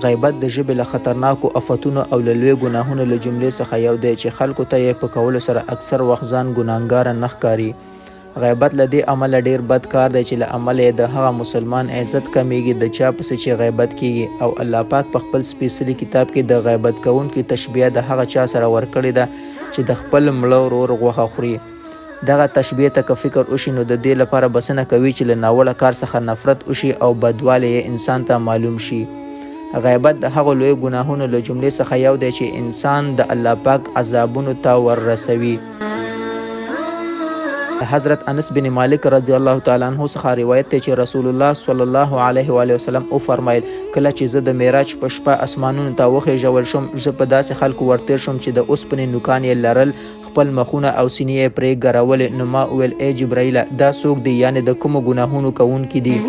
غیبت د ژبې له خطرناکو افتونو او له لوی ګناهونو له جملې څخه یو دی چې خلکو ته یې په کولو سره اکثر وخت ځان ګناهګاره نه ښکاري. غیبت له دې امله ډېر بد کار دی چې له امله یې د هغه مسلمان عزت کمېږي د چا پسې چې غیبت کېږي او الله پاک په خپل سپېڅلي کتاب کې د غیبت کوونکي تشبیه د هغه چا سره ورکړې ده چې د خپل مړه ورور غوښه خوري. دغه تشبیه ته که فکر وشي نو د دې لپاره بسنه کوي چې له ناوړه کار څخه نفرت وشي او بدوالی یې انسان ته معلوم شي. غیبت د هغو لویو ګناهونو له جملې څخه یو دی چې انسان د الله پاک عذابونو ته ور رسوي. د حضرت انس بن مالک رضی الله تعالی عنه څخه روایت دی چې رسول الله صلی الله علیه و آله وسلم وفرمایل، کله چې زه د معراج په شپه اسمانونو ته وخېژول شوم، زه په داسې خلکو ورتېر شوم چې د اوسپنې نوکان یې لرل، خپل مخونه او سینې یې پرې ګرولې، نو ما وویل، ای جبرائیله! دا څوک دي، یعنې د کومو ګناهونو کوونکي دي؟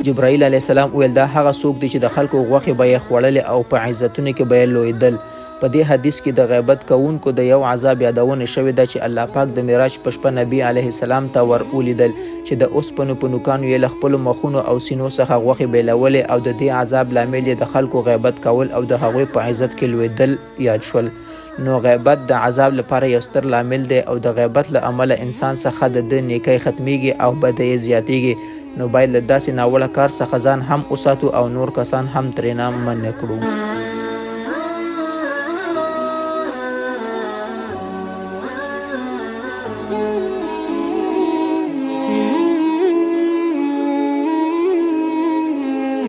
جبرائیل علیه السلام وویل، دا هغه څوک دي چې د خلکو غوښې به یې خوړلې او په عزتونو کې به یې لویدل. په دې حدیث کې د غیبت کوونکو د یو عذاب یادونه شوې ده چې الله پاک د معراج په شپه نبي علیه السلام ته ور ولیدل چې د اوسپنو په نوکانو یې له خپلو مخونو او سینو څخه غوښې بېلولې او د دې عذاب لامل یې د خلکو غیبت کول او د هغوی په عزت کې لوېدل یاد شول. نو غیبت د عذاب لپاره یو ستر لامل دی او د غیبت له امله انسان څخه د ده نیکی ختمیږي او بدی یې زیاتیږي، نو باید له داسې ناوړه کار څخه ځان هم وساتو او نور کسان هم ترېنه منع کړو.